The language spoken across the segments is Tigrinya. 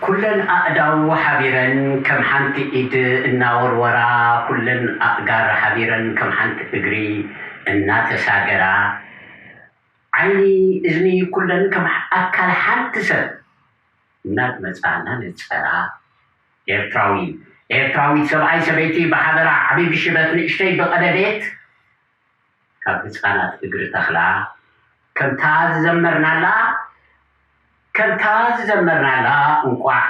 ኩለን ኣእዳው ሓቢረን ከም ሓንቲ ኢድ እናወርወራ፣ ኩለን ኣእጋር ሓቢረን ከም ሓንቲ እግሪ እናተሳገራ፣ ዓይኒ እዝኒ ኩለን ከም ኣካል ሓንቲ ሰብ እናመጻ እናነጸራ፣ ኤርትራዊ፣ ኤርትራዊት ሰብኣይ ሰበይቲ ብሓበራ ዓቢ ብሽበት ንእሽተይ ብቐደቤት ካብ ህጻናት እግሪ ተኽላ፣ ከምታ ዝዘመርናላ፣ ከምታ ዝዘመርናላ እንቋዕ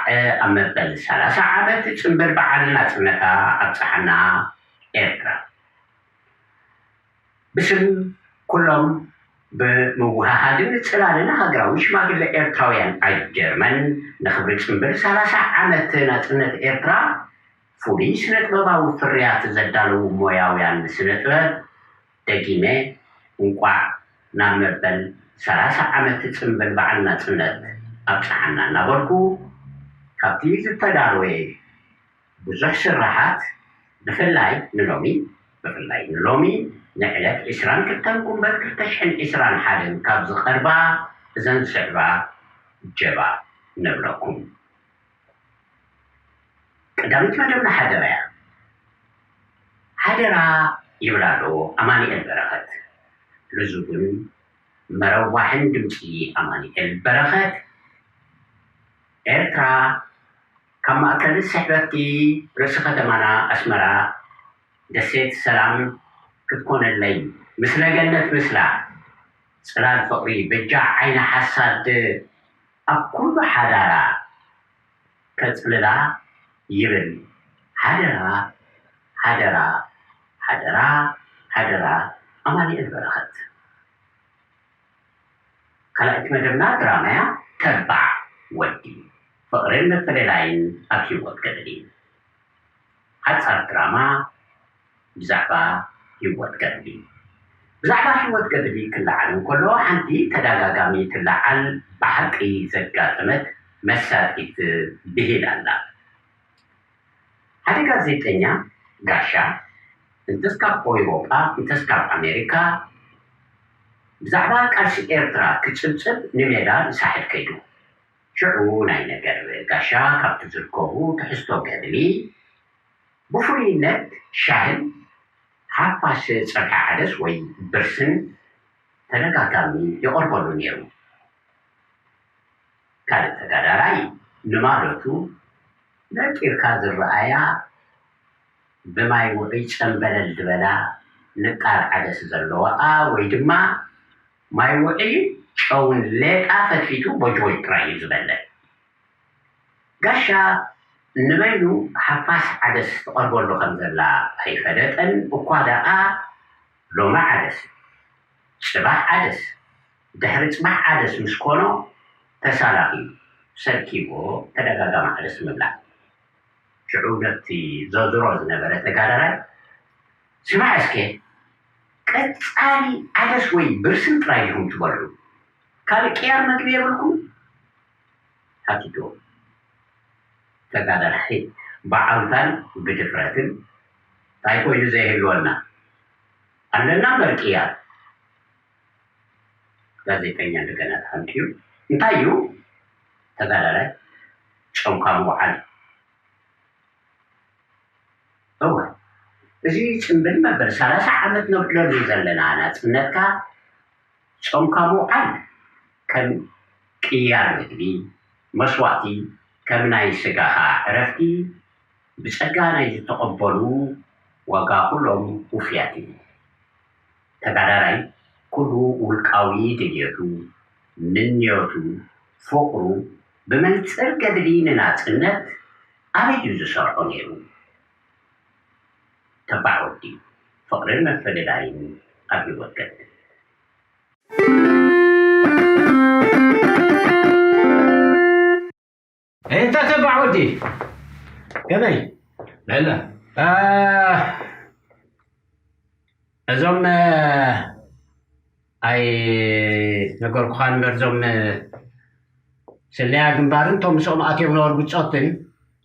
ኣብ መበል ሰላሳ ዓመት ጽምብል በዓል ናጽነታ ኣብጽሓና ኤርትራ። ብስም ኩሎም ብምውሃሃድን ጽላልን ሃገራዊ ሽማግለ ኤርትራውያን ኣብ ጀርመን፣ ንኽብሪ ጽምብል ሰላሳ ዓመት ናጽነት ኤርትራ ፍሉይ ስነ-ጥበባዊ ፍርያት ዘዳለዉ ሞያውያን ስነ-ጥበብ ደጊመ እንቋዕ ናብ መበል ሰላሳ ዓመት ጽምብል በዓል ናጽነት ኣብጽሓና እናበልኩ፣ ካብቲ ዝተዳለወ ብዙሕ ስራሓት፣ ብፍላይ ንሎሚ፣ ብፍላይ ንሎሚ ንዕለት ዕስራን ክልተን ጉንበት ክልተ ሽሕን ዕስራን ሓደን ካብ ዝቐርባ እዘን ዝስዕባ ጀባ ንብለኩም። ቀዳመይቲ መደብና ሓደራ እያ። ሓደራ ይብል ኣሎ ኣማኑኤል በረኸት። ልዙብን መረዋሕን ድምጺ ኣማኑኤል በረኸት። ኤርትራ ካብ ማእከል ስሕበቲ ርእሲ ከተማና ኣስመራ ደሴት ሰላም ክትኮነለይ፣ ምስለ ገነት ምስላ፣ ጽላል ፍቕሪ በጃ ዓይኒ ሓሳድ ኣብ ኩሉ ሓዳራ ከጽልላ ይብል። ሓደራ፣ ሓደራ፣ ሓደራ፣ ሓደራ፣ ኣማኑኤል በረኸት። ካልኣይቲ መደብና ድራማያ ተባዕ ወዲ ፍቕርን ምፍልላይን ኣብ ህይወት ገድሊ። ሓጻር ድራማ ብዛዕባ ህይወት ገድሊ። ብዛዕባ ህይወት ገድሊ ክለዓል እንከሎ፣ ሓንቲ ተደጋጋሚ ትለዓል ብሓቂ ዘጋጠመት መሳጢት ብሂል ኣላ። ሓደ ጋዜጠኛ ጋሻ፣ እንተስ ካብ ኤውሮጳ እንተስ ካብ ኣሜሪካ፣ ብዛዕባ ቃልሲ ኤርትራ ክጽብጽብ ንሜዳ ንሳሕል ከይዱ። ሽዑ ናይ ነገር ጋሻ ካብቲ ዝርከቡ ትሕዝቶ ገድሊ፣ ብፍሉይነት ሻህን ሓፋሽ ጸብሒ ዓደስ ወይ ብርስን ተደጋጋሚ ይቐርበሉ ነይሩ። ካልእ ተጋዳላይ ንማለቱ ነጢርካ ዝረኣያ ብማይ ውዑይ ጨምበለል ዝበላ ንጣር ዓደስ ዘለዋኣ ወይ ድማ ማይ ውዑይ ጨውን ሌጣ ፈትፊቱ ቦጅቦጅ ጥራይ እዩ ዝበልዕ። ጋሻ ንበይኑ ሓፋስ ዓደስ ትቐርበሉ ከም ዘላ ኣይፈለጠን። እኳ ደኣ ሎሚ ዓደስ፣ ጽባሕ ዓደስ፣ ድሕሪ ጽባሕ ዓደስ ምስ ኮኖ ተሳላኺ ሰልኪዎ ተደጋጋሚ ዓደስ ምብላዕ። ሽዑ ነቲ ዘዝሮ ዝነበረ ተጋዳላይ፣ "ስማዕ እስከ፣ ቀጻሊ ዓደስ ወይ ብርስን ጥራይ ዲኹም ትበልዑ? ካልእ ቅያር መግቢ የብልኩም?" ሓቲትዎ። ተጋዳላይ ብዓውታን ብድፍረትን፣ "እንታይ ኮይኑ ዘይህልወና? ኣለና እምበር ቅያር?" ጋዜጠኛ እንደገና ተሃንጥዩ፣ "እንታይ እዩ?" ተጋዳላይ፣ "ጾምካ ምውዓል እዩ።" እወ፣ እዚ ጽምብል መበል ሰላሳ ዓመት ነብዕለሉ ዘለና ናጽነትካ፣ ጾምካ ምውዓል ከም ቅያር ምግቢ፣ መስዋእቲ ከም ናይ ስጋኻ ዕረፍቲ፣ ብጸጋ ናይ ዝተቐበሉ ዋጋ ኩሎም ውፍያት እዩ። ተጋዳላይ ኩሉ ውልቃዊ ድልየቱ፣ ምንዮቱ፣ ፍቕሩ ብመንጽር ገድሊ ንናጽነት ኣበይ እዩ ዝሰርዖ ነይሩ? ተባዕ ወዲ፣ ፍቕርን ምፍልላይን ኣብ ህይወት ገድሊ። እንተ ተባዕ ወዲ፣ ከመይ? ለለ። አ፣ እዞም፣ አ፣ ኣይ ነገርኩኻ እምበር፣ እዞም፣ አ፣ ስለያ ግንባርን እቶም ምስኦም ኣትዮም ነበሩ ብጾትን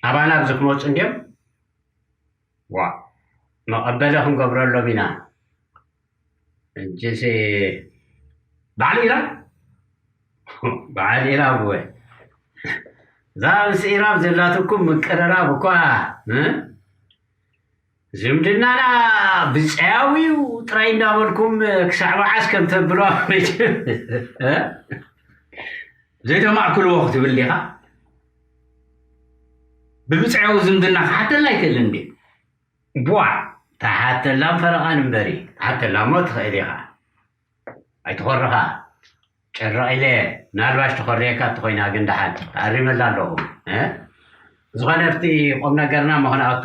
ኣባና ኣብዚ ክመጹ እንድዮም። ዋ፣ መቐበሊ ክንገብረሎም ኢና። እንጂሲ በዓል ኢራ፣ በዓል ኢራ እወ። እዛ ምስ ኢራብ ዘላትኩም ምቅርራብ እኳ፣ እ? ዝምድናና ብጸያዊ እዩ ጥራይ እንዳበልኩም ክሳዕ መዓስ ከም ተብሎ መቸም፣ እ? ዘይተማእክልዎ ክትብል ዲኻ? ብብጸያዊ ዝምድና ክሓተላ ኣይክእልን ድዩ? ቧዕ! ተሓተላን ፈረቓን እምበሪ፣ ተሓተላ እሞ ትኽእል ኢኻ። ኣይትኾርኻ። ጭርቕ ኢለ፣ ምናልባሽ ተኾርየካ እንተኾይና ግን ደሓን፣ ተኣሪመላ ኣለኹ። እ? ዝኾነ ኣብቲ ቁም ነገርና እሞ ክንኣቱ፣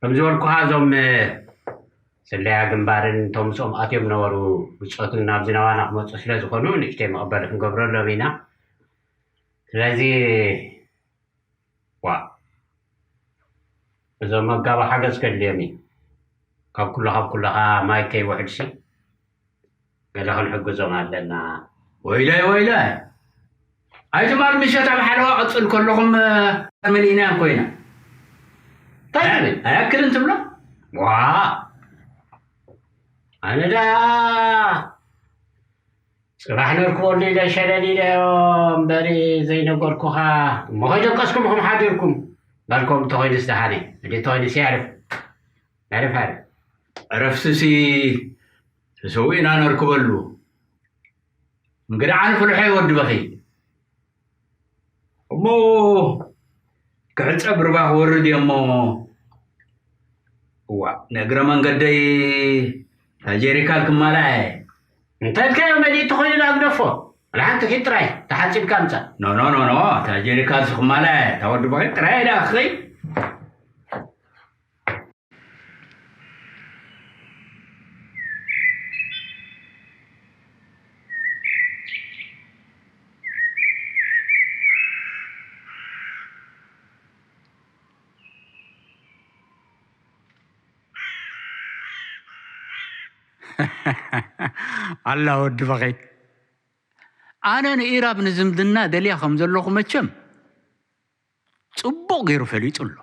ከም ዝበልኩኻ እዞም፣ እ፣ ስለያ ግንባርን እቶም ምስኦም ኣትዮም ነበሩ ብጾትን ናብዚ ናባና ክመጹ ስለ ዝኾኑ ንእሽተይ መቐበሊ ክንገብረሎም ኢና። ስለዚ፣ ዋእ! እዞም መጋቢ ሓገዝ ከድልዮም እዩ። ካብ ኩሉ ካብ ኩሉ ኸዓ ማይክ ከይውሕድሲ ገለ ክንሕግዞም ኣለና። ወይለይ ወይለይ! ኣይትማል ምሸት ኣብ ሓለዋ ቅጽል ከለኹም መሊእናዮም ኮይና። እንታይ ትብል? ኣያክልን ትብሎ? ዋእ! ኣነ ደኣ ጽባሕ ነርክበሉ ኢለ ሸለል ኢለዮ እምበሪ ዘይነገርኩኻ እሞ ከይደቀስኩም ኢኹም ሓዲርኩም። በልኮም እንተኾይኑስ ደሓነ፣ እንዴ እንተኾይኑስ ያዕርፍ። ያዕርፍ፣ ያዕርፍ። ዕረፍትሲ ተሰዊእና ነርክበሉ። እንግዳ ዓንፍልሖ ወዲ በኺ። እሞ ክዕጸብ ርባ ክወርድ እየ እሞ። እዋ፣ ንእግረ መንገደይ ታጀሪካል ክማላእ እየ። እንተልካዮ መሊእ ተኾይኑ ዳኣ ግደፎ። ወላ ሓንቲ ኪድ ጥራይ ተሓጺብካ ምጻእ። ኖ፣ ኖ፣ ኖ፣ ኖ፣ ታጀሪካል ክማላእ እየ። እታ ወዲ በኺ ጥራይ እየ ዳኣ ክኸይድ። ኣላ ወዲ በኺት። ኣነ ንኢራብ ንዝምድና ደልያ ከም ዘለኹ መቸም ጽቡቕ ገይሩ ፈሊጡ ኣሎ።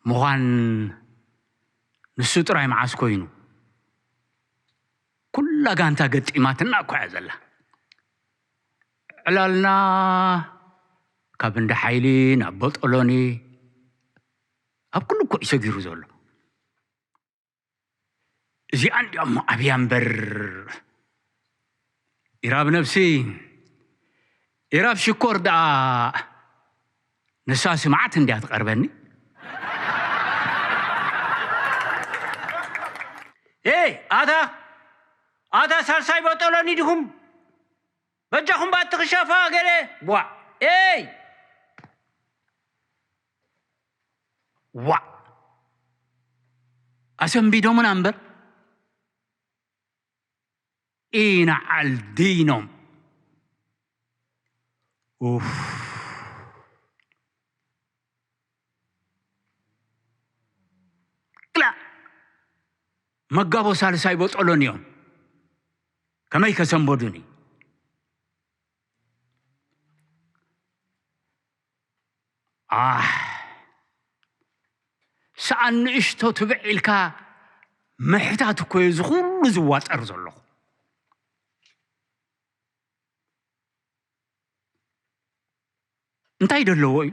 ምዃን ንሱ ጥራይ መዓስ ኮይኑ? ኩላ ጋንታ ገጢማትና እኳ እያ ዘላ። ዕላልና ካብ እንዳ ሓይሊ ናብ ቦጦሎኒ ኣብ ኩሉ እኮ እዩ ሰጊሩ ዘሎ። እዚኣ እንድያ እሞ ኣብያ እምበር። ኢራብ ነብሲ፣ ኢራብ ሽኮር ደኣ ንሳሲ መዓት እንድያ ትቐርበኒ። ኤይ፣ ኣታ፣ ኣታ ሳልሳይ በጠሎኒ ዲኹም? በጃኹም ባቲ ክሸፋ ገለ፣ ቧዕ። ኤይ! ዋእ! ኣሰንቢዶምና እምበር። ኢና ዓልዲኖም። ኡፍ። ክላ! መጋቦ ሳልሳይ ቦጦሎን እዮም። ከመይ ከሰንበዱኒ? ኣሕ፣ ሰኣን ንእሽቶ ትብዕ ኢልካ ምሕታት እኮ እዩ እዚ ኩሉ ዝዋጠር ዘለኹ። እንታይ ደለዎ እዩ?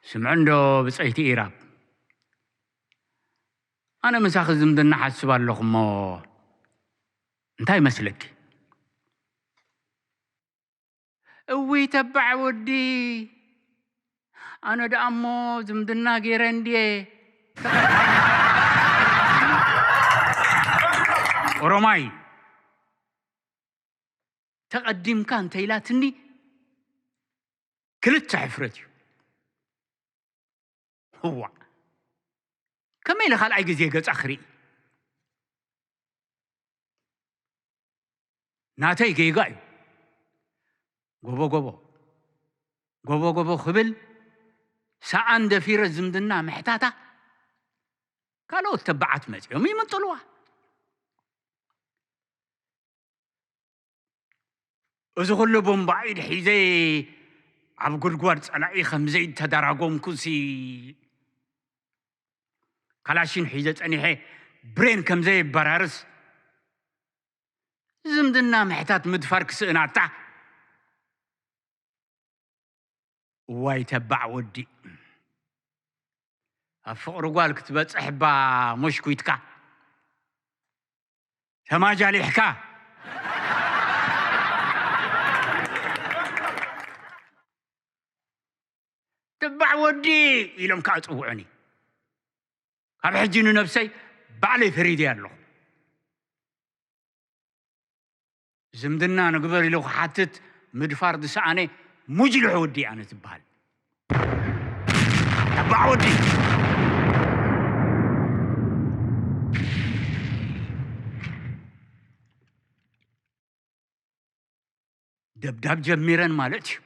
ስምዒ እንዶ ብጸይቲ ኢራብ፣ ኣነ ምሳኺ ዝምድና ሓስብ ኣለኹ እሞ እንታይ ይመስለኪ? እውይ ተባዕ ወዲ፣ ኣነ ደኣ እሞ ዝምድና ገይረ እንድየ። ኦሮማይ፣ ተቐዲምካ እንተኢላትኒ ክልተ ሕፍረት እዩ። እዋ፣ ከመይ ኢለ ካልኣይ ግዜ ገጻ ክርኢ? ናተይ ጌጋ እዩ። ጎቦ ጎቦ፣ ጎቦ ጎቦ ክብል ሰኣን ደፊረ ዝምድና ምሕታታ፣ ካልኦት ተባዓት መጺኦም ይምንጥልዋ። እዚ ኩሉ ቦምባ ኢድ ሒዘ ኣብ ጉድጓድ ጸላኢ ከም ዘይተደራጎምኩሲ፣ ካላሽን ሒዘ ጸኒሐ ብሬን ከም ዘየበራርስ፣ ዝምድና ምሕታት ምድፋር ክስእናታ። እዋይ ተባዕ ወዲ፣ ኣብ ፍቕሪ ጓል ክትበጽሕ እባ ሞሽኩይትካ ተማጃሊሕካ። ተባዕ ወዲ ኢሎም ከዓ ጽውዑኒ። ካብ ሕጂ ንነብሰይ ባዕለይ ፈሪደ ኣለኹ። ዝምድና ንግበር ኢሉ ክሓትት ምድፋር ዝሰኣነ ሙጅሉሕ ወዲ ኣነ ትበሃል። ተባዕ ወዲ። ደብዳብ ጀሚረን ማለት እዩ።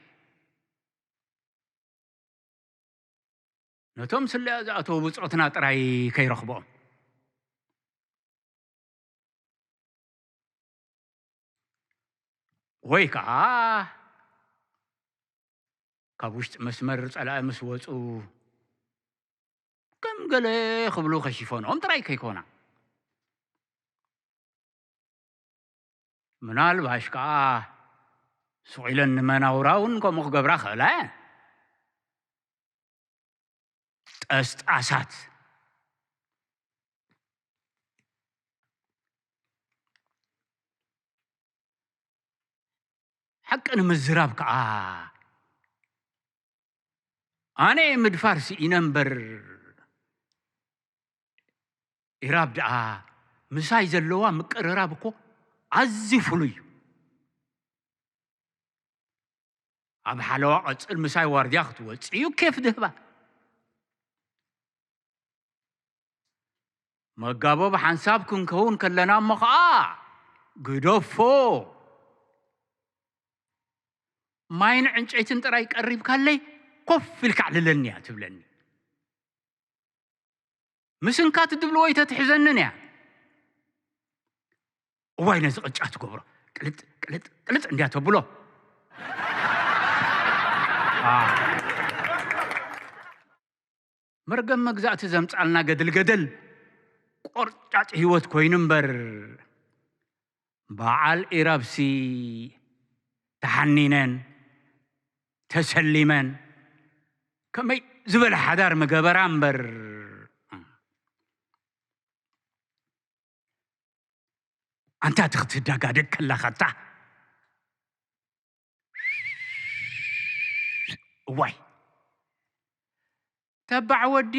ነቶም ስለያ ዝኣተዉ ብጾትና ጥራይ ከይረኽቦም። ወይ ከዓ ካብ ውሽጢ መስመር ጸላኢ ምስ ወጹ ከም ገለ ክብሉ ከሽፈንኦም ጥራይ ከይኮና፣ ምናልባሽ ከዓ ስቕ ኢለን ንመናውራ እውን ከምኡ ክገብራ ክእላ እየን። ጠስጣሳት። ሓቂ ንምዝራብ ከዓ ኣነ ምድፋር ስኢነ እምበር፣ ኢራብ ደኣ ምሳይ ዘለዋ ምቅርራብ እኮ ኣዝዩ ፍሉይ እዩ። ኣብ ሓለዋ ቀጽል ምሳይ ዋርድያ ክትወጽእ እዩ ኬፍ ድህባ። መጋቦ ብሓንሳብ ክንከውን ከለና እሞ ኸኣ ግደፎ። ማይን ዕንጨይትን ጥራይ ቀሪብካለይ ኮፍ ኢልካ ኣዕልለኒ እያ ትብለኒ። ምስንካ ትድብልዎ ኣይተትሕዘንን እያ። እዋይ ነዚ ቅጫ ትገብሮ ቅልጥ ቅልጥ ቅልጥ እንድያ ተብሎ። አ። መርገም መግዛእቲ ዘምጻልና ገድል ገደል ቆርጫጭ ህይወት ኮይኑ እምበር፣ በዓል ኢራብሲ ተሓኒነን ተሰሊመን ከመይ ዝበለ ሓዳር ምገበራ እምበር። ኣንታ እቲ ክትዳጋደግ ከላኸታ እዋይ ተባዕ ወዲ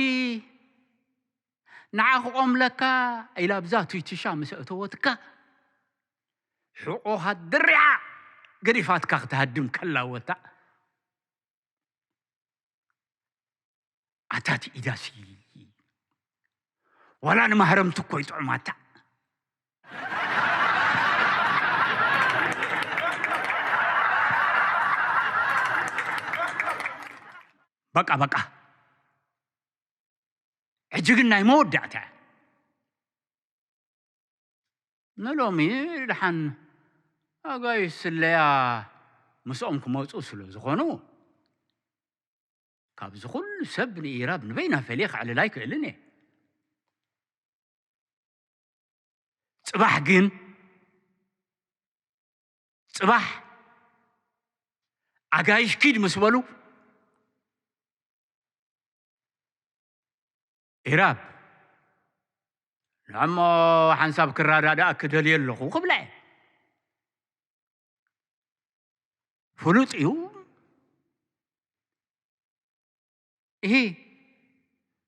ንዓ ክቆምለካ ኢላ ብዛ ቱይትሻ ምስ ኣእተወትካ ሕቆኻ ድሪዓ ገዲፋትካ ክትሃድም ከላወታ ኣታ እቲ ኢዳሲ ዋላ ንማህረምቲ እኮ ይጥዕማታ። በቃ በቃ ሕጂ ግን ናይ መወዳእታ እያ። ንሎሚ ድሓን ኣጋይሽ ስለያ ምስኦም ክመፁ ስለ ዝኾኑ ካብዚ ኩሉ ሰብ ንኢራብ ንበይና ፈልየ ከዕልል ኣይክእልን እየ። ፅባሕ ግን ፅባሕ ኣጋይሽ ኪድ ምስ በሉ ኢራብ ንዕሞ ሓንሳብ ክረዳዳእ ክደልየ ኣለኹ ክብላ እየ። ፍሉጥ እዩ። እሂ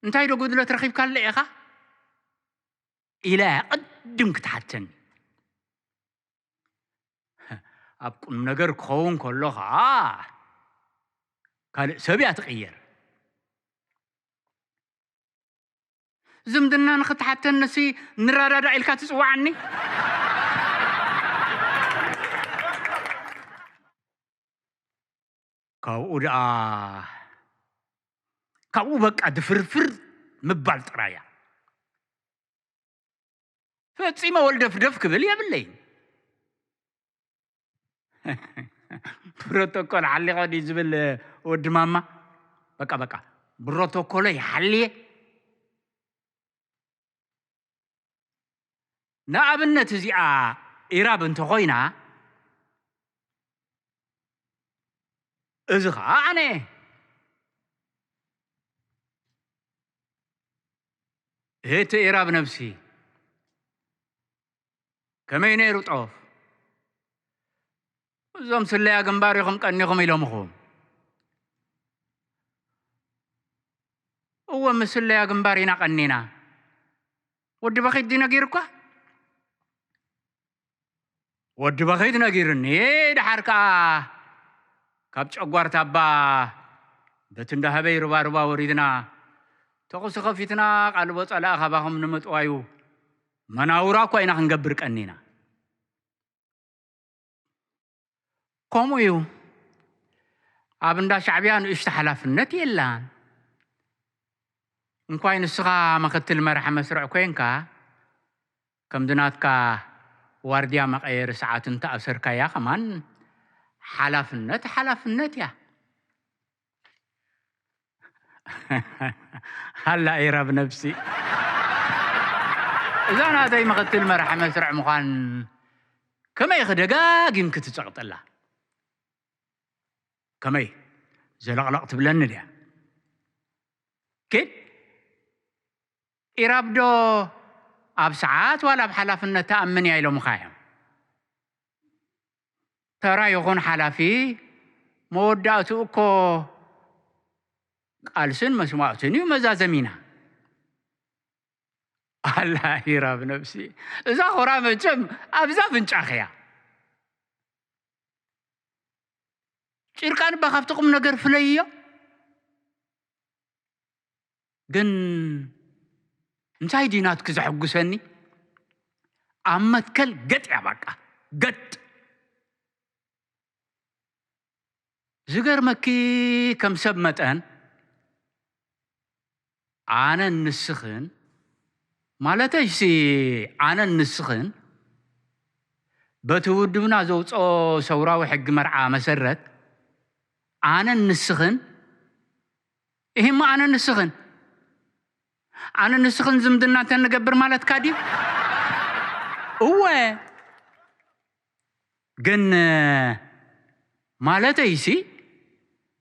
እንታይ ዶ ጉድለት ረኺብካለ ኢኻ ኢላ እያ ቅድም ክትሓተኒ። ኣብ ቁም ነገር ክኸውን ከሎ ኸዓ ካልእ ሰብ እያ ትቕየር። ዝምድና ንኽትሓተንሲ ንረዳዳእ ኢልካ ትጽውዓኒ? ካብኡ ደኣ ካብኡ በቃ ድፍርፍር ምባል ጥራይ እያ። ፈጺመ ወልደፍደፍ ክብል የብለይን። ፕሮቶኮል ሓሊኸ ድዩ ዝብል ወዲ ማማ? በቃ በቃ ፕሮቶኮለይ ሓልየ። ንኣብነት እዚኣ ኢራብ እንተኾይና፣ እዚ ኸዓ ኣነ። እቲ ኢራብ ነብሲ ከመይ ነይሩ ጦፍ? እዞም ስለያ ግንባር ኢኹም ቀኒኹም ኢሎምኹም። እወ፣ ምስ ስለያ ግንባር ኢና ቀኒና። ወዲ በኺት ድዩ ነጊሩኳ? ወዲ በኺት ነጊርኒ። ደሓር ከኣ ካብ ጨጓርታ እባ በቲ እንዳሃበይ ሩባሩባ ወሪድና፣ ተኹሲ ከፊትና፣ ቃልቦ ጸላኢ ካባኹም ንምጥዋዩ መናውራ እኳ ኢና ክንገብር ቀኒና። ከምኡ እዩ። ኣብ እንዳ ሻዕብያ ንእሽቶ ሓላፍነት የላን። እንኳይ ንስኻ ምኽትል መራሒ መስርዕ ኮይንካ፣ ከምዚ ናትካ ዋርድያ መቐየሪ ሰዓት እንተኣሰርካያ ከማን ሓላፍነት ሓላፍነት እያ። ሃላ ኢራብ ነብሲ። እዛ ናተይ ምኽትል መራሒ መስርዕ ምዃን ከመይ ኢኺ ደጋጊምኪ ትጸቕጥላ? ከመይ ዘለቕለቕ ትብለኒ ድያ? ግን ኢራብ ዶ ኣብ ሰዓት ዋላ ኣብ ሓላፍነት ትኣምን እያ ኢሎምኻ እዮም? ተራ ይኹን ሓላፊ መወዳእትኡ እኮ ቃልስን መስዋእትን እዩ መዛዘሚና። ኣላ ኢራብ ነብሲ፣ እዛ ኹራ መቸም ኣብዛ ኣፍንጫኺ እያ። ጭርቃን እባ ካብቲ ቁም ነገር ፍለይዮ። ግን እንታይ ድዩ ናትኪ ዘሐጉሰኒ? ኣብ መትከል ገጥ እያ፣ በቃ ገጥ። ዝገርመኪ፣ ከም ሰብ መጠን ኣነን ንስኽን፣ ማለተይሲ ኣነን ንስኽን፣ በቲ ውድብና ዘውፅኦ ሰውራዊ ሕጊ መርዓ መሰረት ኣነን ንስኽን፣ ይህማ ኣነን ንስኽን፣ ኣነን ንስኽን ዝምድና እንተንገብር ማለትካ ድዩ? እወ። ግን ማለተይሲ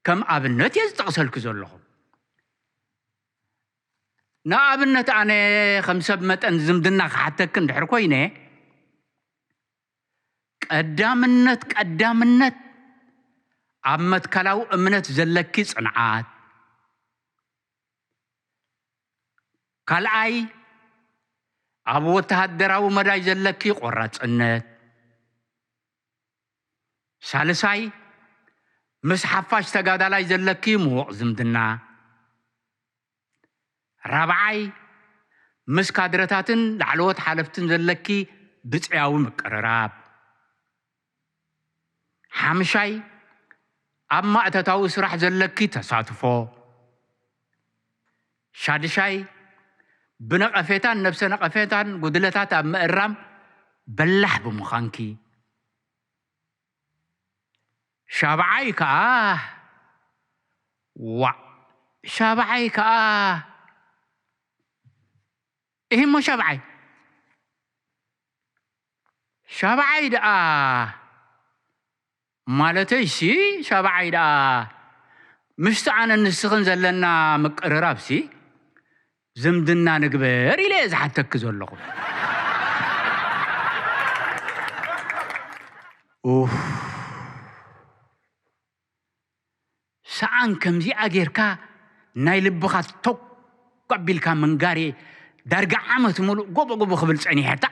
ከም ኣብነት እየ ዝጠቕሰልኪ ዘለኹ። ንኣብነት ኣነ ከም ሰብ መጠን ዝምድና ክሓተኪ እንድሕር ኮይነ፣ ቀዳምነት፣ ቀዳምነት ኣብ መትከላዊ እምነት ዘለኪ ጽንዓት፣ ካልኣይ ኣብ ወተሃደራዊ መዳይ ዘለኪ ቆራጽነት፣ ሳልሳይ ምስ ሓፋሽ ተጋዳላይ ዘለኪ ምዉቕ ዝምድና፣ ራብዓይ ምስ ካድረታትን ላዕለዎት ሓለፍትን ዘለኪ ብጽያዊ ምቅርራብ፣ ሓምሻይ ኣብ ማእተታዊ ስራሕ ዘለኪ ተሳትፎ፣ ሻድሻይ ብነቐፌታን ነብሰ ነቐፌታን ጉድለታት ኣብ ምእራም በላሕ ብምዃንኪ፣ ሻብዓይ ከኣ፣ ዋእ፣ ሻብዓይ ከኣ፣ እሂሞ ሻብዓይ፣ ሻብዓይ ደኣ፣ ማለተይሲ፣ ሻብዓይ ደኣ ምስቲ ኣነን ንስኽን ዘለና ምቅርራብሲ ዝምድና ንግበር ኢለ እየ ዝሓተኪ ዘለኹ። ኡፍ። ሰኣን ከምዚኣ ጌርካ ናይ ልብኻ ቶክ ኣቢልካ ምንጋር እየ ዳርጋ ዓመት ሙሉእ ጎቦ ጎቦ ክብል ጸኒሐታ።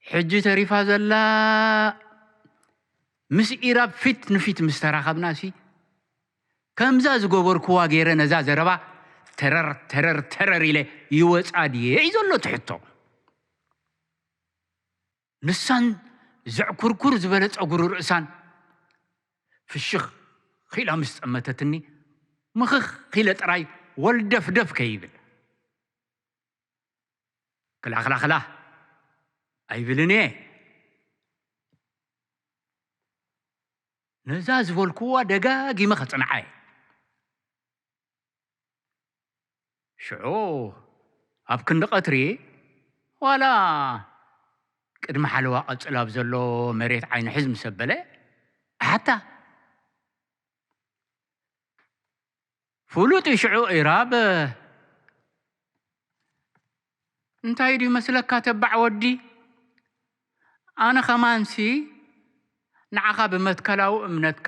ሕጂ ተሪፋ ዘላ ምስ ኢራብ ፊት ንፊት ምስ ተራኸብናሲ፣ ከምዛ ዝገበርክዋ ገይረ ነዛ ዘረባ ተረር ተረር ተረር ኢለ ይወጻ ድየ እዩ ዘሎ እቲ ሕቶ። ንሳን ዘዕኩርኩር ዝበለ ጸጉሪ ርእሳን ፍሽኽ ኢላ ምስ ጠመተትኒ፣ ምኽኽ ኢለ ጥራይ ወልደፍደፍ ከይብል። ክላኽላኽላ ኣይብልን እየ። ነዛ ዝበልክዋ ደጋጊመ ከጽንዓ እየ። ሽዑ ኣብ ክንዲ ቀትሪ ዋላ ቅድሚ ሓለዋ ቀጽል ኣብ ዘሎ መሬት ዓይኒ ሕዝ ምስ ኣበለ፣ ኣሓታ ፍሉጥ እዩ ሽዑ ኢራብ። እንታይ ድዩ መስለካ ተባዕ ወዲ? ኣነ ኸማንሲ ንዓኻ ብመትከላዊ እምነትካ፣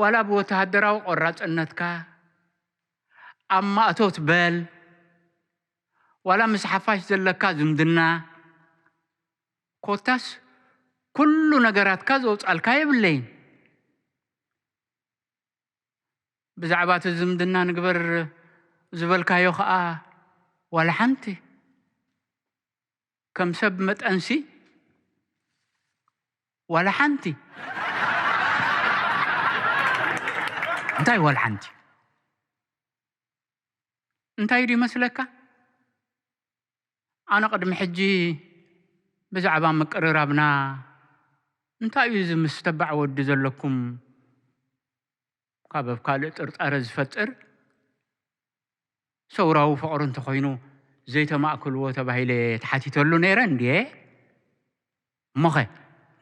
ዋላ ብወተሃደራዊ ቆራጽነትካ፣ ኣብ ማእቶት በል፣ ዋላ ምስ ሓፋሽ ዘለካ ዝምድና፣ ኮታስ ኩሉ ነገራትካ ዘውጻልካ የብለይን። ብዛዕባ እቲ ዝምድና ንግበር ዝበልካዮ ኸኣ ዋላ ሓንቲ። ከም ሰብ መጠንሲ ዋላ ሓንቲ። እንታይ ዋላ ሓንቲ? እንታይ ድዩ መስለካ? ኣነ ቅድሚ ሕጂ ብዛዕባ ምቅርራብና እንታይ እዩ እዚ ምስ ተባዕ ወዲ ዘለኩም ካብ ኣብ ካልእ ጥርጣረ ዝፈጥር ሰውራዊ ፍቕሪ እንተኾይኑ ዘይተማእክልዎ ተባሂለ ተሓቲተሉ ነይረ እንድየ። እሞኸ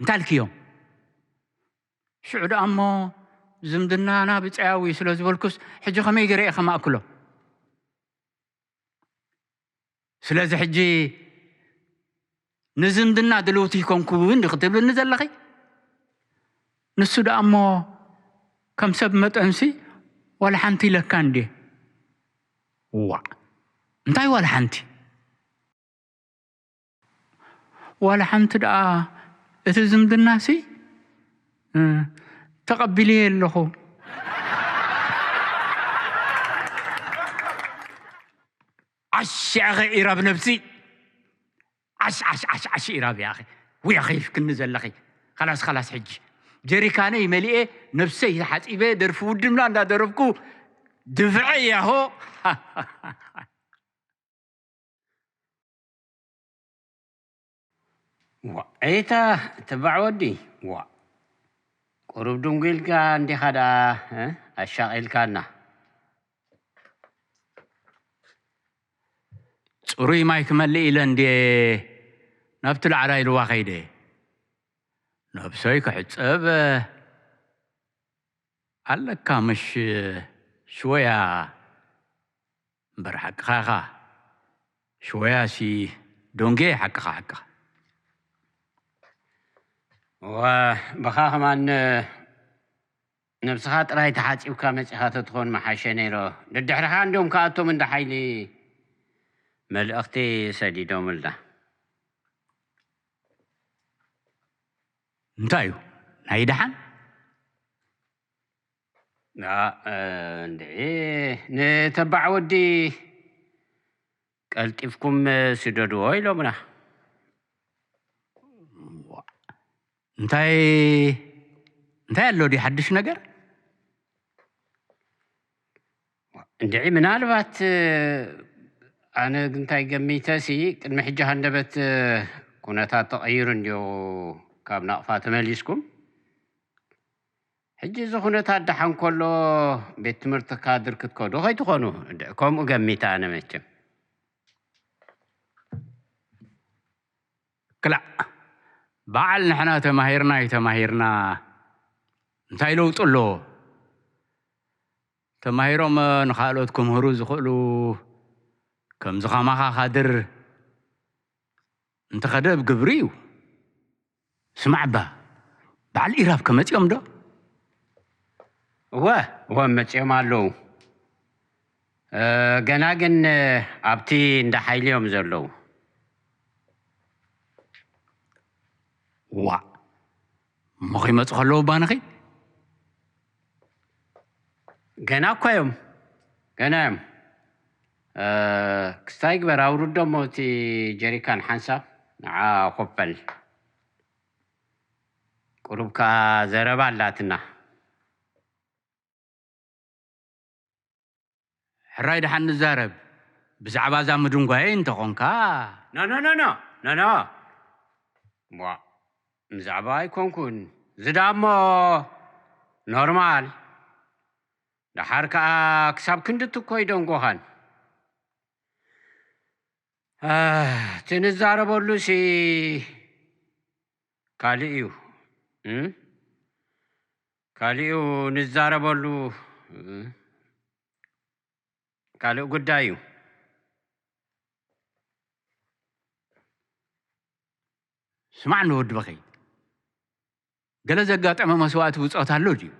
እንታይ ኢልክዮም? ሽዑ ደኣ እሞ ዝምድናና ብጸያዊ ስለ ዝበልኩስ ሕጂ ከመይ ገይረ እየ ከማእክሎ? ስለዚ ሕጂ ንዝምድና ድልውቲ ይኮንኩ እንዲ ክትብልኒ ዘለኺ? ንሱ ደኣ እሞ ከም ሰብ መጠንሲ ዋላ ሓንቲ ኢለካ እንዴ? ዋዕ፣ እንታይ ዋላ ሓንቲ? ዋላ ሓንቲ ደኣ እቲ ዝምድናሲ፣ እ፣ ተቐቢለዮ ኣለኹ። ዓሽ ያኸ ኢራብ ነብሲ። ዓሽ፣ ዓሽ፣ ዓሽ፣ ዓሽ ኢራብ ያኸ። ውይ፣ ኣኸይፍክኒ ዘለኺ። ኸላስ፣ ኸላስ፣ ሕጂ ጀሪካነይ መሊኤ፣ ነብሰይ ተሓጺበ፣ ደርፊ ውድምና እንዳደረፍኩ ድፍዐ ያሆ። ዋ፣ ኤታ፣ ተባዕ ወዲ፣ ዋ። ቁሩብ ድንጉ ኢልካ እንዲኻ ደኣ፣ እ? ኣሻቒልካና። ጽሩይ ማይ ክመልእ ኢለ እንድየ ናብቲ ላዕላይ ልዋ ከይደ። ነብሰይ ክሕጸብ ኣለካ ምሽ ሽወያ? እምበር ሓቅኻ ኢኻ። ሽወያሲ ዶንጌ ሓቅኻ፣ ሓቅኻ። እዋ፣ ብኻ ከማን ነብስኻ ጥራይ ተሓጺብካ መጺኻ ተትኾን ምሓሸ ነይሩ። ደድሕርኻ እንድዮም ክኣቶም እንዳ ሓይሊ መልእኽቲ ሰዲዶምልና። እንታይ እዩ? ናይ ደሓን? ኣ፣ እ፣ እንድዒ፣ ንተባዕ ወዲ ቀልጢፍኩም ስደድዎ ኢሎምና። እንታይ፣ እንታይ ኣሎ ድዩ ሓድሽ ነገር? እንድዒ፣ ምናልባት፣ ኣነ ግን እንታይ ገሚተሲ፣ ቅድሚ ሕጂ ሃንደበት ኩነታት ተቐይሩ እንድዮ ካብ ናቕፋ ተመሊስኩም። ሕጂ እዚ ኩነታት ደሓን ከሎ ቤት ትምህርቲ ካድር ክትከዱ ከይትኾኑ፣ እንድዒ፣ ከምኡ ገሚተ ኣነ መቸም። ክላእ፣ በዓል ንሕና ተማሂርና ኣይተማሂርና እንታይ ለውጢ ኣለዎ? ተማሂሮም ንኻልኦት ክምህሩ ዝኽእሉ ከምዚ ኸማኻ ካድር እንተኸደ ብ ግብሪ እዩ። ስማዕ እባ፣ በዓል ኢራብ ከ መጺኦም ዶ? እወ፣ እወ፣ መጺኦም ኣለዉ። እ፣ ገና ግን፣ እ፣ ኣብቲ እንዳ ሓይሊ እዮም ዘለዉ። ዋእ፣ እሞ ኺመጹ ኸለዉ ባንኺ? ገና እኳ እዮም፣ ገና እዮም። እ፣ ክስታይ ግበር፣ ኣውርዶ እሞ እቲ ጀሪካን ሓንሳብ ንዓ ኮፍ በል። ቁሩብ ከኣ ዘረባ ኣላትና። ሕራይ ደሓን ንዛረብ። ብዛዕባ እዛ ምድንጓየይ እንተኾንካ። ኖ፣ ኖ፣ ኖ፣ ኖ፣ ኖ፣ ኖ። ዋ፣ ብዛዕባ ኣይኮንኩን። እዚ ደኣ እሞ ኖርማል። ደሓር ከኣ ክሳብ ክንድቲ እኮ ይደንጎኻን። እቲ ንዛረበሉሲ ካልእ እዩ። እም? ካሊኡ ንዛረበሉ፣ እ፣ ካልእ ጉዳይ እዩ። ስማዕ እንዶ ወዲ በኸይ፣ ገለ ዘጋጠመ መስዋእቲ ብጾት ኣሎ ድዩ?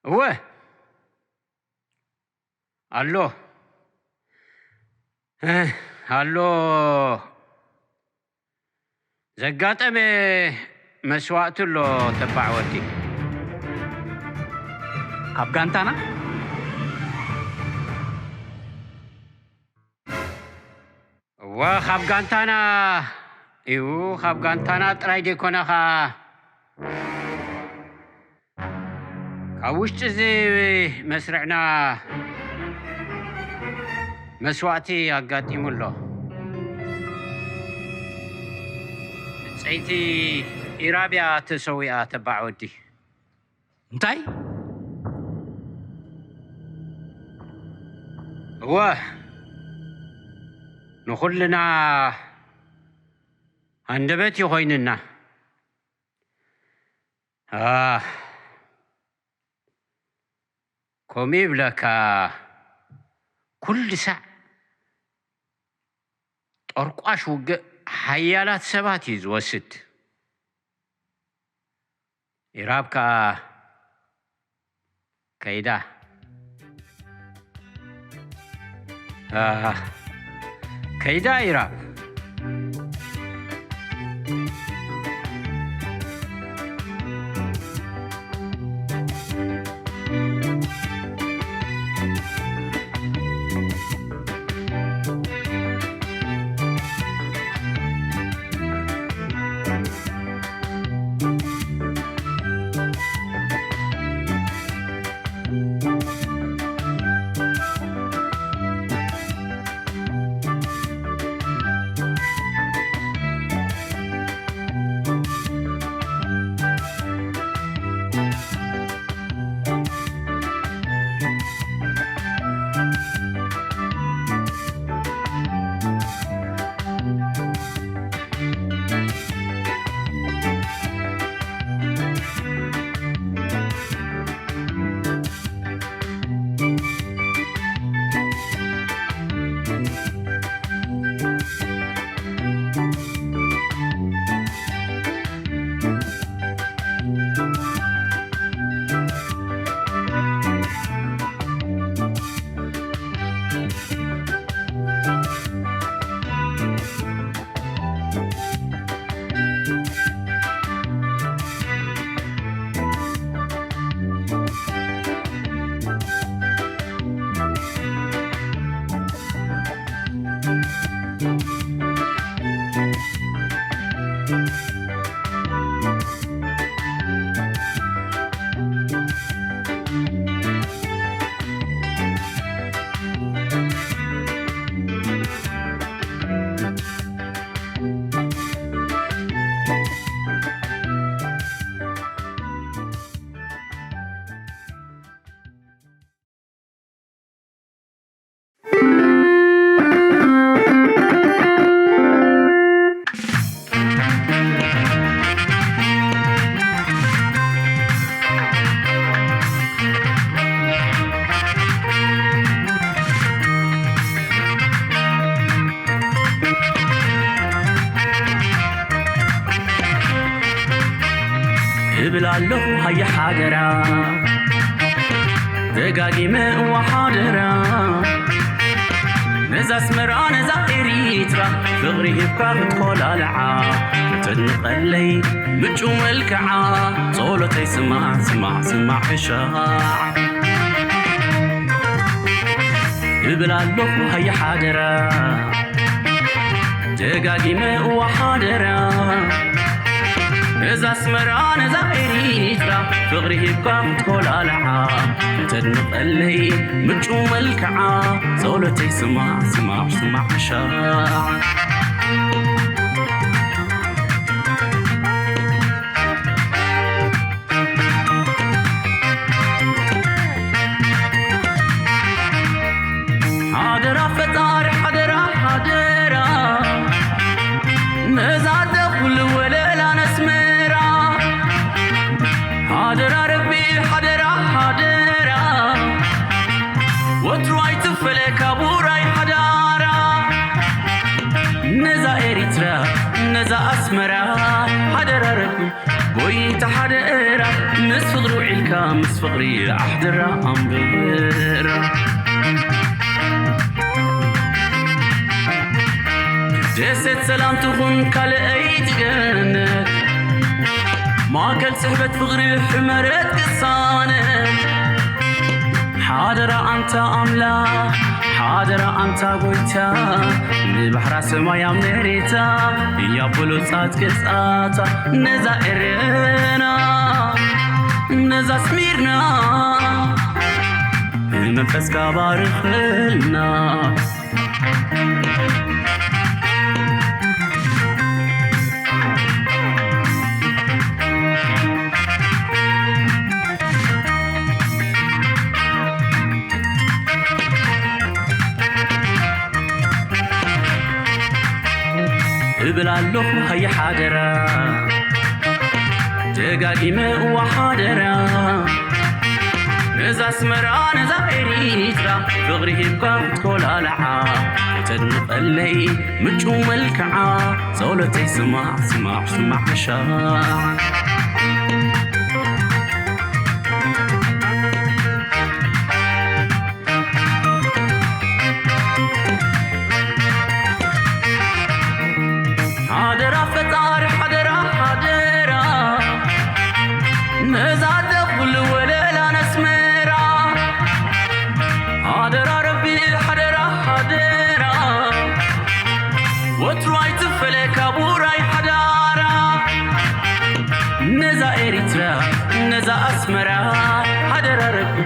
እወ፣ ኣሎ። እ፣ ኣሎ። ዘጋጠመ መስዋእቲ ኣሎ ተባዕ ወዲ። ካብ ጋንታና? እወ፣ ካብ ጋንታና እዩ። ካብ ጋንታና ጥራይ ዘይኮነ ኸኣ ካብ ውሽጢ እዚ መስርዕና መስዋእቲ ኣጋጢሙ ኣሎ። ብጸይቲ ኢራብያ ተሰዊኣ ተባዕ ወዲ። እንታይ? እወ፣ ንኹልና ሃንደበት እዩ ኮይንና። ኣህ፣ ከምኡ ይብለካ፣ ኩሉ ሳዕ ጠርቋሽ ውግእ ሓያላት ሰባት እዩ ዝወስድ። ኢራብ ከኣ ከይዳ። ኣህ፣ ከይዳ ኢራብ። እብል ኣለኹ ሃየ ሓደራ፣ ደጋጊመ እዋ ሓደራ፣ ነዛ ኣስመራ ነዛ ኤሪትራ፣ ፍቕሪ ሂብካ ክትኮላልዓ፣ ተድንቐለይ ምጩ መልክዓ፣ ጸሎተይ ስማዕ ስማዕ ስማዕ ሕሻዕ። እብል ኣለኹ ሃየ ሓደራ፣ ደጋጊመ እዋ ሓደራ፣ ነዛ ኣስመራ ነዛ ኤሪትራ፣ ፍቕሪ ሂብካ ክትኮላልዓ፣ ተድንቐለይ ምጩ መልክዓ፣ ጸሎተይ ስማዕ ስማዕ ስማዕ ሕሻዕ። ሓደራ ኤርትራ ነዛ ኣስመራ ሓደራ ረቢ ጎይታ ሓደራ ምስ ፍቕሪ ውዒልካ ምስ ፍቕሪ ኣሕድራ ኣንብራ። ደሴት ሰላም ትኹን ካልኣይቲ ገነት ማእከል ስሕበት ፍቕሪ ሕመረት ቅሳነት ሓደራ ኣንታ ኣምላኽ ሓደራ ኣንታ ጎይታ ንባሕራ ሰማይ ኣብ መሬታ እያበሎ ጻት ገጻታ ነዛ ኤረና ነዛ ስሚርና ብመንፈስካ ባርኽልና። እብል ኣለኹ ሃየ ሓደራ ደጋጊመ እዋ ሓደራ ነዛ ኣስመራ ነዛ ኤሪትራ ፍቕሪ ሂብካ ክትኮላልዓ ከተድምቐለይ ምቹው መልክዓ ጸሎተይ ስማዕ ስማዕ ስማዕ መሻዕ። ሓደራ ፈጣሪ ሓደራ ሓደራ ነዛ ደኹል ወለላ ነስመራ ሓደራ ረቢ ሓደራ ሓደራ ወትሩ ኣይትፈለ ካብ ውራይ ሓዳራ ነዛ ኤሪትራ ነዛ ኣስመራ ሓደራ ረቢ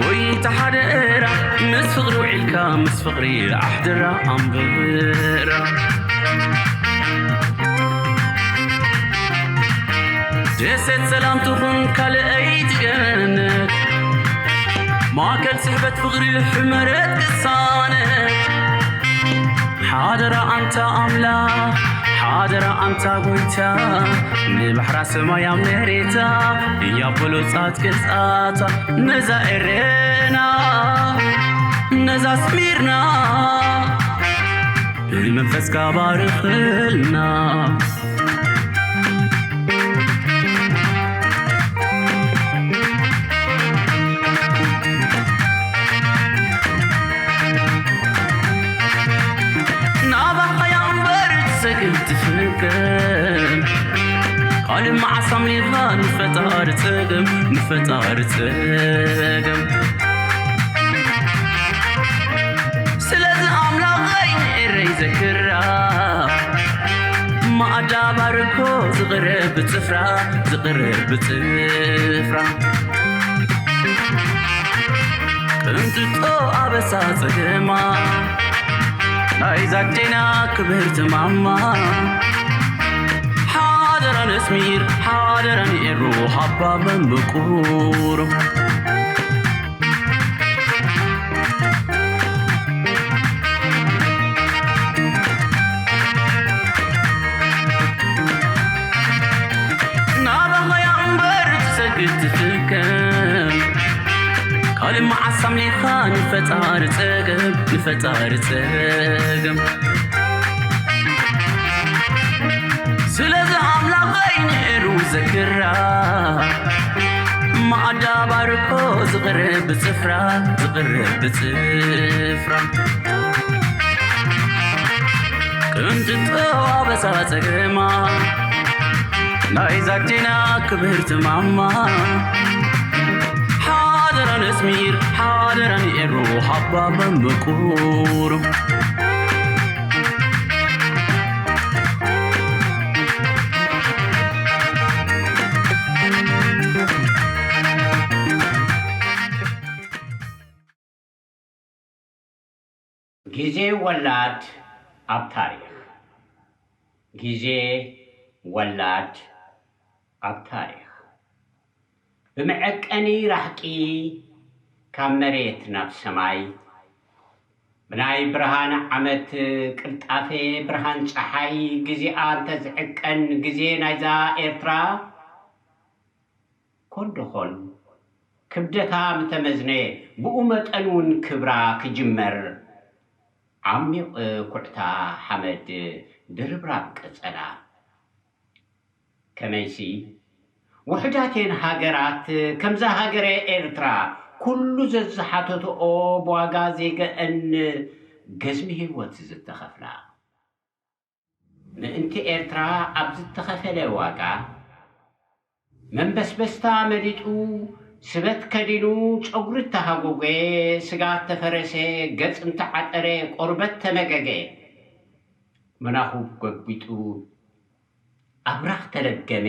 ጎይታ ሓደራ ምስ ፍቕሪ ውዒልካ ምስ ፍቕሪ ኣሕድራ ኣንብራ። ደሴት ሰላም ትኹን ካልኣይቲ ገነት ማእከል ስሕበት ፍቕሪ ሕመረት ቅሳነት ሓደራ ኣንታ ኣምላኽ ሓደራ ኣንታ ጎይታ ንባሕራ ሰማያ መሬታ እያበሎ ጻት ገጻታ ነዛ ኤሬና ነዛ ስሚርና ብመንፈስካ ባርኽልና። ናባኻ እያ እምበር ትሰግድ ትፍንቅል ካልእ መዓስ ኣምሊኻ ንፈጣሪ ጸገም ንፈጣሪ ጸገም ስለዚ ኣምላኸይ ንኤረይ ዘክራ ማኣዳ ባርኮ ዝቕረብ ብጽፍራ ዝቕረብ ብጽፍራ ቅንጥጦ ኣበሳ ጸገማ ናይዛ ኣዴና ክብርቲ ማማ ሓደራ ነስሚር ሓደራ ንኤሩ ሃባ መምቁሩ ናባኻ እያ እምበር ትሰግድ ትፍከም ካልእ መዓስ ኣምሊኻ ንፈጣሪ ጸገም ንፈጣሪ ጸገም ስለዚ ኣምላኸይ ንኤሩ ዘክራ ማኣዳ ባርኮ ዝቕርብ ብጽፍራ ዝቕርብ ብጽፍራ ቅንጥጦ ኣበሳ ጸገማ ናይዛ ኣዴና ክብርቲ ማማ ሓደራ ነስሚር ሓደራ ንኤሩ ሃባ መምቁሩ ግዜ ወላድ ኣብ ታሪኽ ግዜ ወላድ ኣብ ታሪኽ ብመዐቀኒ ራሕቂ ካብ መሬት ናብ ሰማይ ብናይ ብርሃን ዓመት ቅልጣፌ ብርሃን ጸሓይ ግዜኣ እንተዝዕቀን ግዜ ናይዛ ኤርትራ ኮን ዶ ኾን ክብደታ ምተመዝነ ብኡ መጠን እውን ክብራ ክጅመር ዓሚቕ ኩዕታ ሓመድ ድርብራብ ቀጸላ። ከመይሲ፣ ውሑዳት እየን ሃገራት ከምዛ ሃገረ ኤርትራ፣ ኩሉ ዘዝሓተትኦ ብዋጋ ዜገአን ገዝሚ ህይወት ዝተኸፍላ። ምእንቲ ኤርትራ ኣብ ዝተኸፈለ ዋጋ፣ መንበስበስታ መሊጡ፣ ስበት ከዲኑ፣ ጸጉሪ እተሃጎገ፣ ስጋ እተፈረሰ፣ ገጽ እንተዓጠረ፣ ቆርበት ተመገገ፣ መናኹብ ጎቢጡ፣ ኣብራኽ ተለገመ፣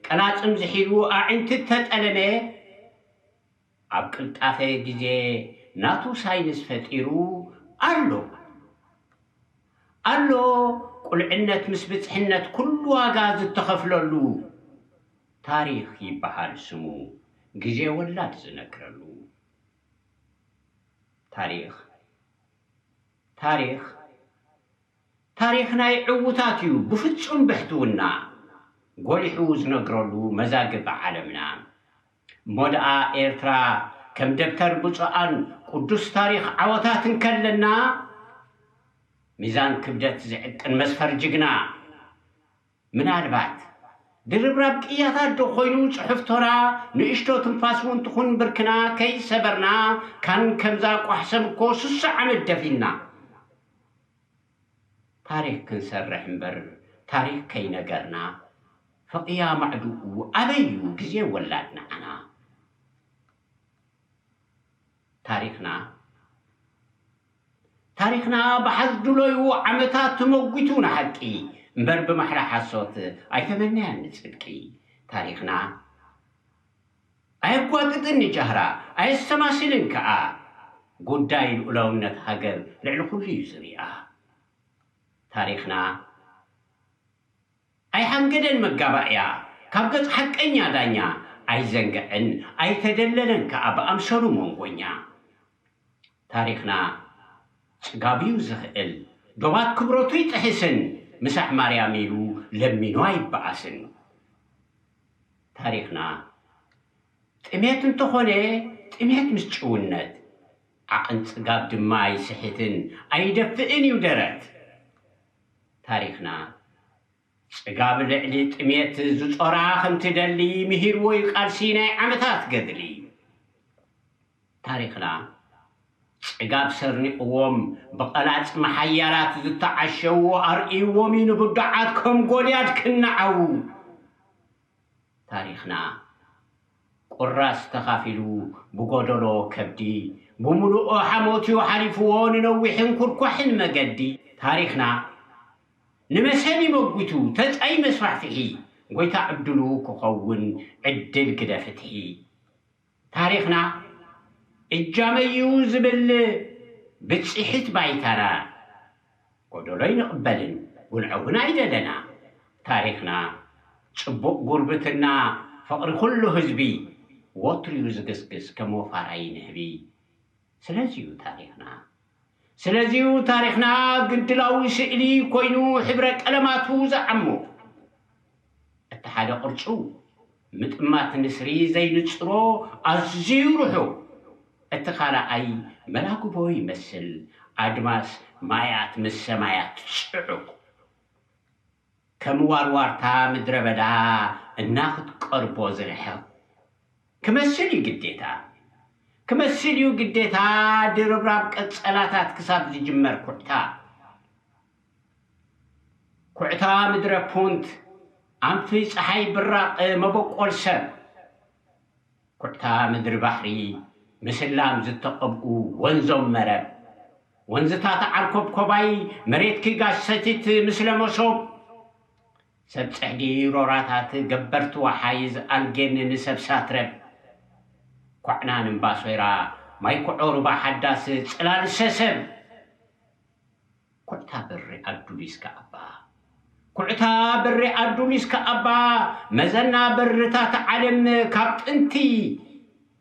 ቀላጽም ዝሒሉ፣ ኣዒንቲ እተጠለመ፣ ኣብ ቅልጣፈ ግዜ ናቱ ሳይንስ ፈጢሩ ኣሎ። ኣሎ፣ ቁልዕነት ምስ ብጽሕነት ኩሉ ዋጋ ዝተኸፍለሉ። ታሪኽ ይበሃል ስሙ፣ ግዜ ወላድ ዝነግረሉ። ታሪኽ፣ ታሪኽ፣ ታሪኽ ናይ ዕዉታት እዩ ብፍጹም ብሕትውና፣ ጎሊሑ ዝነግረሉ መዛግብ ዓለምና። እሞ ደኣ ኤርትራ ከም ደብተር ብፁዓን ቅዱስ ታሪኽ ዓወታት እንከለና፣ ሚዛን ክብደት ዝዕቅን መስፈር ጅግና። ምናልባት ድርብራብ ቅያታት ዶ ኮይኑ ጽሕፍቶና፣ ንእሽቶ ትንፋስ እውን ትኹን ብርክና ከይሰበርና፣ ካን ከምዛ ቋሕሰም እኮ ስሳ ዓመት ደፊንና። ታሪኽ ክንሰርሕ እምበር ታሪኽ ከይነገርና፣ ፈቕያ ማዕድኡ ኣበይ እዩ ግዜ ወላድ ንዓና። ታሪኽና፣ ታሪኽና ብሓዝድሎዩ ዓመታት ተመጒቱ ንሓቂ፣ እምበር ብማሕላ ሓሶት ኣይተመነያን ንጽድቂ። ታሪኽና ኣየጓጥጥን ንጃህራ፣ ኣየስተማስልን ከኣ፣ ጉዳይ ልኡላውነት ሃገር ልዕሊ ኩሉ እዩ ዝርኣ። ታሪኽና ኣይሓንገደን መጋባእያ፣ ካብ ገጽ ሓቀኛ ዳኛ ኣይዘንግዐን፣ ኣይተደለለን ከኣ ብኣምሰሉ መንጎኛ። ታሪኽና ጽጋብ እዩ ዝኽእል፣ ዶባት ክብረቱ ይጥሕስን፣ ምሳሕ ማርያም ኢሉ ለሚኑ ኣይበኣስን። ታሪኽና ጥሜት እንተኾነ፣ ጥሜት ምስ ጭውነት፣ ዓቕን ጽጋብ ድማ ኣይስሕትን፣ ኣይደፍእን እዩ ደረት። ታሪኽና ጽጋብ ልዕሊ ጥሜት ዝጾራ ከም ትደሊ፣ ምሂርዎ እዩ ቃልሲ ናይ ዓመታት ገድሊ። ታሪኽና ጽጋብ ሰርኒቕዎም፣ ብቐላጽ መሓያላት ዝተዓሸዉ፣ ኣርእይዎም እዩ ንብዱዓት ከም ጎልያድ ክነዓዉ። ታሪኽና ቁራስ ተኻፊሉ ብጎደሎ ከብዲ፣ ብምሉኦ ሓሞት እዩ ሓሊፍዎ ንነዊሕን ኩርኳሕን መገዲ። ታሪኽና ንመሰል ይመጒቱ ተጻይ መስፋሕፍሒ፣ ጎይታ ዕድሉ ክኸውን ዕድል ግደ ፍትሒ። ታሪኽና እጃመዩ ዝብል ብጽሒት ባይታና፣ ጎደሎ ኣይንቕበልን፣ ጉንዐ እውን ኣይደለና። ታሪኽና ጽቡቕ ጉርብትና፣ ፍቕሪ ኩሉ ህዝቢ፣ ወትሩ እዩ ዝግስግስ ከም ወፋራይ ንህቢ። ስለዚዩ ታሪኽና፣ ስለዚዩ ታሪኽና ግድላዊ ስእሊ ኮይኑ ሕብረ ቀለማቱ ዝዓሞ። እቲ ሓደ ቅርጹ ምጥማት ንስሪ ዘይንጽሮ ኣዝዩ ርሑቕ፣ እቲ ካልኣይ መላግቦ ይመስል ኣድማስ ማያት ምስ ሰማያት ጽዑቕ። ከም ዋርዋርታ ምድረ በዳ እናኽትቀርቦ ዝርሕቕ ክመስል እዩ ግዴታ፣ ክመስል እዩ ግዴታ ድርብራብ ቀጸላታት ክሳብ ዝጅመር ኩዕታ። ኩዕታ ምድረ ፑንት ኣንፊ ጸሓይ ብራቕ መበቆል ሰብ። ኩዕታ ምድሪ ባሕሪ ምስላም ዝተቐብኡ ወንዞም መረብ። ወንዝታት ዓርኮብኮባይ መሬትኪ ጋሽ ሰቲት ምስለ መሶብ። ሰብ ጽሕዲ ሮራታት ገበርቲ ወሓይዝ ኣልጌን ንሰብ ሳትረብ። ኳዕናን እምባሶይራ ማይ ኩዖ ሩባ ሓዳስ ጽላል ሰሰብ። ኩዕታ በሪ ኣዱሊስ ከኣባ፣ ኩዕታ በሪ ኣዱሊስ ከኣባ፣ መዘና በርታት ዓለም ካብ ጥንቲ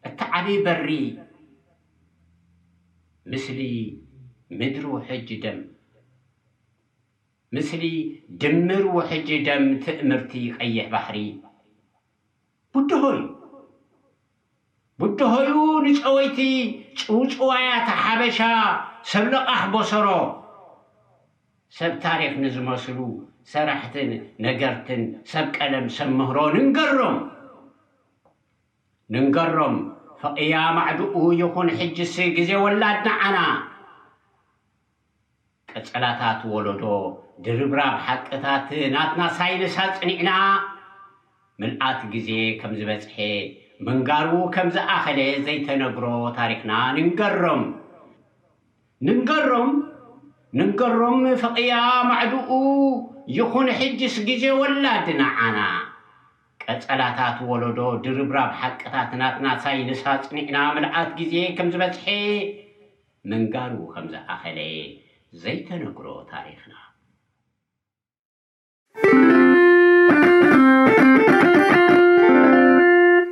እተዓቢ በሪ። ምስሊ ምድሪ ውሕጅ ደም፣ ምስሊ ድምር ውሕጅ ደም ትእምርቲ ቀይሕ ባሕሪ። ብድሆ እዩ። ብድሆዩ ንጨወይቲ ጽውጽዋያት ሓበሻ ሰብ ለቓሕ ቦሰሮ። ሰብ ታሪኽ ንዝመስሉ ሰራሕትን ነገርትን ሰብ ቀለም ሰብ ምህሮ ንንገሮም። ንንገሮም፣ ፍቕያ ማዕድኡ ይኹን ሕጅስ ግዜ ወላድ ንዓና። ቀጸላታት ወለዶ ድርብራብ ሓቅታት ናትና ሳይንስ ኣጽኒዕና፣ ምልኣት ግዜ ከም ዝበጽሐ፣ ምንጋሩ ከም ዝኣኸለ ዘይተነግሮ ታሪኽና ንንገሮም። ንንገሮም፣ ንንገሮም ፍቕያ ማዕድኡ ይኹን ሕጅስ ግዜ ወላድ ንዓና። ቀጸላታት ወለዶ ድርብራብ ሓቅታት ናትና ሳይንስ ኣጽኒዕና ምልኣት ግዜ ከም ዝበጽሐ ምንጋሩ ከም ዝኣኸለ ዘይተነግሮ ታሪኽና።